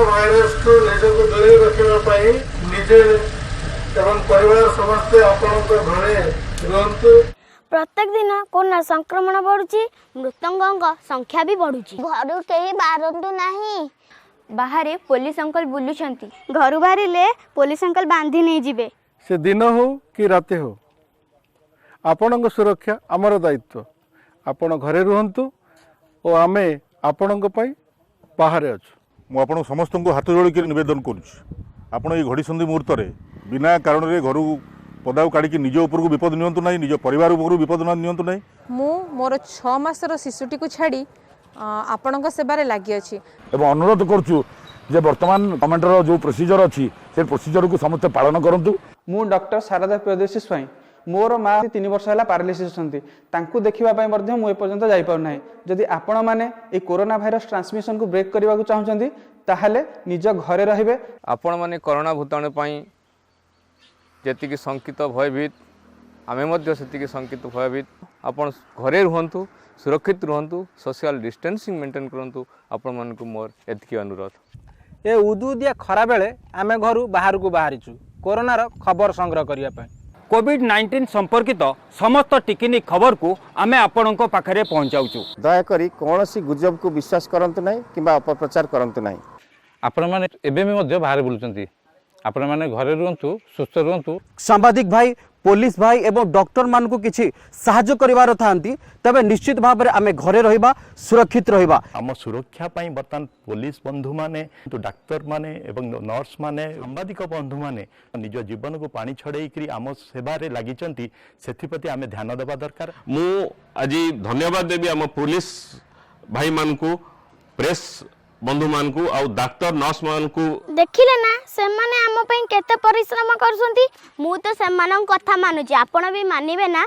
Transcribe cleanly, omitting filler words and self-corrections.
ଭାଇରସଠୁ ନିଜକୁ ଦୂରେଇ ରଖିବା ପାଇଁ ନିଜେ ଏବଂ ପରିବାର ସମସ୍ତେ ଆପଣଙ୍କ ଘରେ ରୁହନ୍ତୁ। ପ୍ରତ୍ୟେକ ଦିନ କରୋନା ସଂକ୍ରମଣ ବଢୁଛି, ମୃତକଙ୍କ ସଂଖ୍ୟା ବି ବଢୁଛି। ଘରୁ କେହି ବାହାରନ୍ତୁ ନାହିଁ। ବାହାରେ ପୋଲିସ ଅଙ୍କଲ ବୁଲୁଛନ୍ତି। ଘରୁ ବାହାରିଲେ ପୋଲିସ ଅଙ୍କଲ ବାନ୍ଧି ନେଇଯିବେ। ସେ ଦିନ ହଉ କି ରାତି ହଉ, ଆପଣଙ୍କ ସୁରକ୍ଷା ଆମର ଦାୟିତ୍ୱ। ଆପଣ ଘରେ ରୁହନ୍ତୁ ଓ ଆମେ ଆପଣଙ୍କ ପାଇଁ ବାହାରେ ଅଛୁ। ମୁଁ ଆପଣ ସମସ୍ତଙ୍କୁ ହାତ ଯୋଡ଼ିକରି ନିବେଦନ କରୁଛି, ଆପଣ ଏଇ ଘଡ଼ିସନ୍ଧି ମୁହୂର୍ତ୍ତରେ ବିନା କାରଣରେ ଘରୁ ପଦାକୁ କାଢ଼ିକି ନିଜ ଉପରକୁ ବିପଦ ନିଅନ୍ତୁ ନାହିଁ, ନିଜ ପରିବାର ଉପରକୁ ବିପଦ ନିଅନ୍ତୁ ନାହିଁ। ମୁଁ ମୋର 6 ମାସର ଶିଶୁଟିକୁ ଛାଡ଼ି ଆପଣଙ୍କ ସେବାରେ ଲାଗିଅଛି। ଏବଂ ଅନୁରୋଧ କରୁଛୁ ଯେ ବର୍ତ୍ତମାନ ଗଭର୍ଣ୍ଣମେଣ୍ଟର ଯେଉଁ ପ୍ରୋସିଜର ଅଛି, ସେ ପ୍ରୋସିଜରକୁ ସମସ୍ତେ ପାଳନ କରନ୍ତୁ। ମୁଁ ଡକ୍ଟର ଶାରଦା ପ୍ରିୟଦର୍ଶୀ ସ୍ୱାଇଁ। ମୋର ମା 3 ବର୍ଷ ହେଲା ପାରାଲିସିସ୍ ଅଛନ୍ତି। ତାଙ୍କୁ ଦେଖିବା ପାଇଁ ମଧ୍ୟ ମୁଁ ଏପର୍ଯ୍ୟନ୍ତ ଯାଇପାରୁନାହିଁ। ଯଦି ଆପଣମାନେ ଏଇ କୋରୋନା ଭାଇରସ ଟ୍ରାନ୍ସମିଶନକୁ ବ୍ରେକ୍ କରିବାକୁ ଚାହୁଁଛନ୍ତି, ତାହେଲେ ନିଜ ଘରେ ରହିବେ। ଆପଣମାନେ କରୋନା ଭୂତାଣୁ ପାଇଁ ଯେତିକି ଶଙ୍କିତ, ଭୟଭୀତ, ଆମେ ମଧ୍ୟ ସେତିକି ଶଙ୍କିତ, ଭୟଭୀତ। ଆପଣ ଘରେ ରୁହନ୍ତୁ, ସୁରକ୍ଷିତ ରୁହନ୍ତୁ, ସୋସିଆଲ ଡିଷ୍ଟାନ୍ସିଂ ମେଣ୍ଟେନ୍ କରନ୍ତୁ। ଆପଣମାନଙ୍କୁ ମୋର ଏତିକି ଅନୁରୋଧ। ଏ ଉଦୁଉଦିଆ ଖରାବେଳେ ଆମେ ଘରୁ ବାହାରକୁ ବାହାରିଛୁ କରୋନାର ଖବର ସଂଗ୍ରହ କରିବା ପାଇଁ। କୋଭିଡ-19 ସମ୍ପର୍କିତ ସମସ୍ତ ଟିକିନିଖି ଖବରକୁ ଆମେ ଆପଣଙ୍କ ପାଖରେ ପହଞ୍ଚାଉଛୁ। ଦୟାକରି କୌଣସି ଗୁଜବକୁ ବିଶ୍ୱାସ କରନ୍ତୁ ନାହିଁ କିମ୍ବା ଅପପ୍ରଚାର କରନ୍ତୁ ନାହିଁ। ଆପଣମାନେ ଏବେ ବି ମଧ୍ୟ ବାହାରେ ବୁଲୁଛନ୍ତି। ଆପଣମାନେ ଘରେ ରୁହନ୍ତୁ, ସୁସ୍ଥ ରୁହନ୍ତୁ। ସାମ୍ବାଦିକ ଭାଇ, ପୋଲିସ ଭାଇ ଏବଂ ଡକ୍ଟରମାନଙ୍କୁ କିଛି ସାହାଯ୍ୟ କରିବାର ଥାନ୍ତି, ତେବେ ନିଶ୍ଚିତ ଭାବରେ ଆମେ ଘରେ ରହିବା, ସୁରକ୍ଷିତ ରହିବା। ଆମ ସୁରକ୍ଷା ପାଇଁ ବର୍ତ୍ତମାନ ପୋଲିସ ବନ୍ଧୁମାନେ, ଡାକ୍ତରମାନେ ଏବଂ ନର୍ସମାନେ, ସାମ୍ବାଦିକ ବନ୍ଧୁମାନେ ନିଜ ଜୀବନକୁ ପାଣି ଛଡ଼େଇକରି ଆମ ସେବାରେ ଲାଗିଛନ୍ତି। ସେଥିପ୍ରତି ଆମେ ଧ୍ୟାନ ଦେବା ଦରକାର। ମୁଁ ଆଜି ଧନ୍ୟବାଦ ଦେବି ଆମ ପୋଲିସ ଭାଇମାନଙ୍କୁ, ପ୍ରେସ୍ ବନ୍ଧୁମାନଙ୍କୁ ଆଉ ଡାକ୍ତର ନର୍ସମାନଙ୍କୁ। ଦେଖିଲେ ନା, ସେମାନେ ଆମ ପାଇଁ କେତେ ପରିଶ୍ରମ କରୁଛନ୍ତି? ମୁଁ ତ ସେମାନଙ୍କ କଥା ମାନୁଛି, ଆପଣ ବି ମାନିବେ ନା?